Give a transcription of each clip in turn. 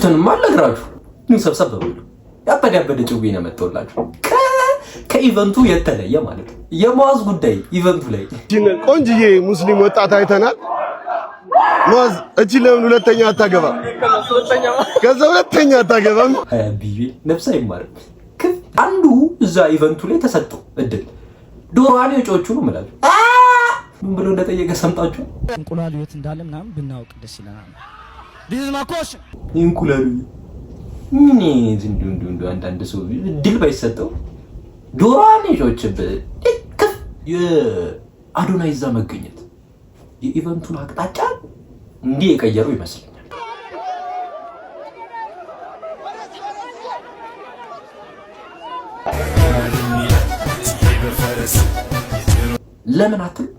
የመጡትንማ አልነግራችሁ። ኑ ሰብሰብ በሉ። ያበደ ያበደ ጭዌ ነው መጥቶላችሁ ከ event ኡ የተለየ ማለት ነው። የሙአዝ ጉዳይ event ኡ ላይ ቆንጅዬ ሙስሊም ወጣት አይተናል። ሙአዝ፣ እቺ ለምን ሁለተኛ አታገባም? ከዛ ሁለተኛ አታገባም? ብዬ ነፍስ አይማርም። አንዱ እዛ event ኡ ላይ ተሰጠው እድል ዶሮዋን የጮቹ ነው የምላችሁ። ምን ብሎ እንደጠየቀ ሰምጣችሁ እንቁላሉ የት እንዳለ ምናምን ብናውቅ ደስ ይለናል። This is my question. እንቁላሉ ምን እንዲሁ እንዲሁ እንዲሁ አንዳንድ ሰው እድል ባይሰጠው ዶሮዋን የጮችብህ ክፍ። የአዶናይ እዛ መገኘት የ event ኡን አቅጣጫ እንዲህ የቀየረው ይመስለኛል። ለምን አትልም?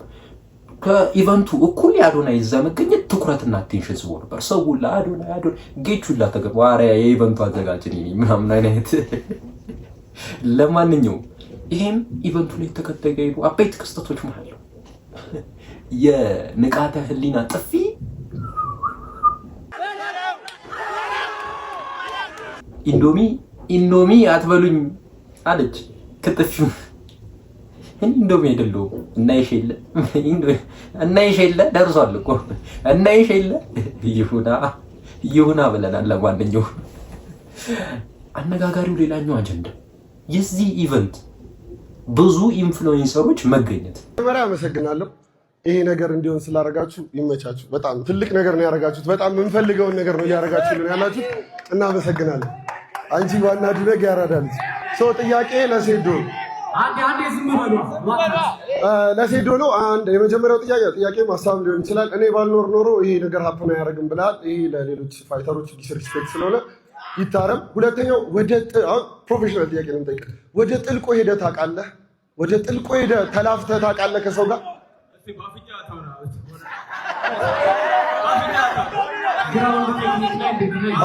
ከ event ኡ እኩል የአዶናይ እዛ መገኘት ትኩረትና attention ስቦ ነበር። ሰው ሁላ አዶናይ አዶናይ ጌቹ ሁላ ተገባ ዋሪያ የ event ኡ አዘጋጅ እኔ ነኝ ምናምን አይነት። ለማንኛውም ይሄም event ኡ ላይ የተካሄዱ አበይት ክስተቶች መሀል ነው። የንቃተ ህሊና ጥፊ ኢንዶሚ ኢንዶሚ አትበሉኝ አለች። ከጥፊው ኢንዶሚ አይደለሁም እናይሽ የለ እናይሽ የለ ደርሷል እኮ እናይሽ የለ ይሁና ይሁና ብለናል። ለማንኛውም አነጋጋሪው ሌላኛው አጀንዳ የዚህ event ብዙ influencer ኦች መገኘት። መጀመሪያ አመሰግናለሁ። ይሄ ነገር እንዲሆን ስላደረጋችሁ ይመቻችሁ። በጣም ትልቅ ነገር ነው ያደረጋችሁት። በጣም የምንፈልገውን ነገር ነው እያደረጋችሁልን ያላችሁት። እናመሰግናለን። አንቺ ዋና ዱረግ ያራዳ ልጅ። So ጥያቄ ለሴዶ ለሴዶ ነው። አንድ የመጀመሪያው ጥያቄ ጥያቄ ሀሳብ ሊሆን ይችላል። እኔ ባልኖር ኖሮ ይሄ ነገር happen አያደርግም ብለሃል። ይሄ ለሌሎች fighter ኦች disrespect ስለሆነ ይታረም። ሁለተኛው ወደ professional ጥያቄ ነው የምጠይቅህ። ወደ ጥልቆ ሄደህ ታውቃለህ? ወደ ጥልቆ ሄደህ ተላፍተህ ታውቃለህ ከሰው ጋር?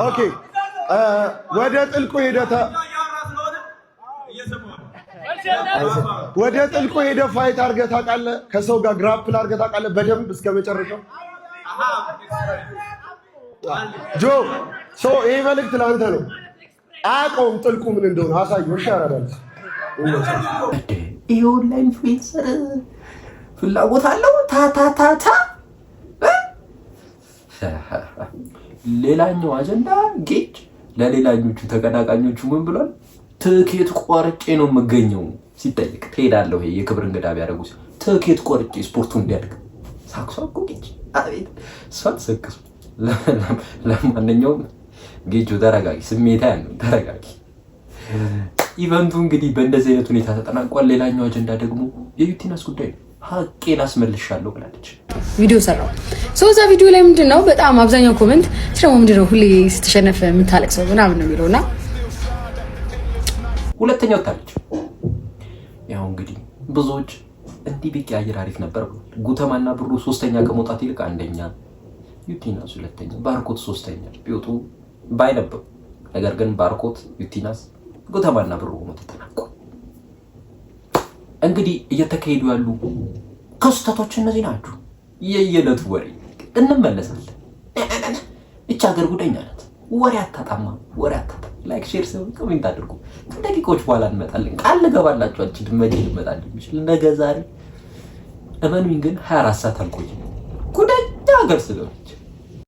Okay፣ ወደ ጥልቁ ሄደህ fight አድርገህ ታውቃለህ? ከሰው ጋር grapple አድርገህ ታውቃለህ? በደንብ እስከ መጨረሻው ጆ። So ይሄ መልእክት ለአንተ ነው። አያውቀውም ጥልቁ ምን እንደሆነ አሳየው። እሺ ያራዳል። ይሄ ሁላ influencer ፍላጎት አለው። ታታታታ ሌላኛው አጀንዳ ጌች ለሌላኞቹ ተቀናቃኞቹ ምን ብሏል? ትኬት ቆርጬ ነው የምገኘው ሲጠይቅ ትሄዳለሁ ይሄ የክብር እንግዳ ቢያደርጉ ትኬት ቆርጬ ስፖርቱ እንዲያድግ ሳክሷ እኮ ጌች አቤት እሷ ትሰክሱ። ለማንኛውም ጌቾ ተረጋጊ፣ ስሜታ ያለው ተረጋጊ። Event ኡ እንግዲህ በእንደዚህ አይነት ሁኔታ ተጠናቋል። ሌላኛው አጀንዳ ደግሞ የዩቲናስ ጉዳይ ነው። ሀቄን አስመልሻለሁ ብላለች። ቪዲዮ ሰራው። So እዛ ቪዲዮ ላይ ምንድን ነው በጣም አብዛኛው comment ደግሞ ምንድን ነው ሁሌ ስትሸነፍ የምታለቅሰው ምናምን ነው የሚለው እና ሁለተኛው ወታለች። ያው እንግዲህ ብዙዎች እንዲህ ቢቀያየር አሪፍ ነበር ብሏል። ጉተማና ብሩ ሶስተኛ ከመውጣት ይልቅ አንደኛ፣ ዩቲናስ ሁለተኛ፣ ባርኮት ሶስተኛ ቢወጡ ባይነበሩ፣ ነገር ግን ባርኮት፣ ዩቲናስ፣ ጉተማና ብሩ ሆኖ ተጠናቋል። እንግዲህ እየተካሄዱ ያሉ ክስተቶች እነዚህ ናቸው። የየዕለቱ ወሬ እንመለሳለን። እች ሀገር ጉደኛ ናት። ወሬ አታጣማ፣ ወሬ አታጣም። Like፣ share፣ ሰብ comment አድርጉ። ከደቂቃዎች በኋላ እንመጣለን። ቃል ልገባላችሁ አልችልም። መቼ ልመጣለን ይችል ነገ ዛሬ እመኑኝ፣ ግን 24 ሰዓት አልቆይም። ጉደኛ ሀገር ስለሆነች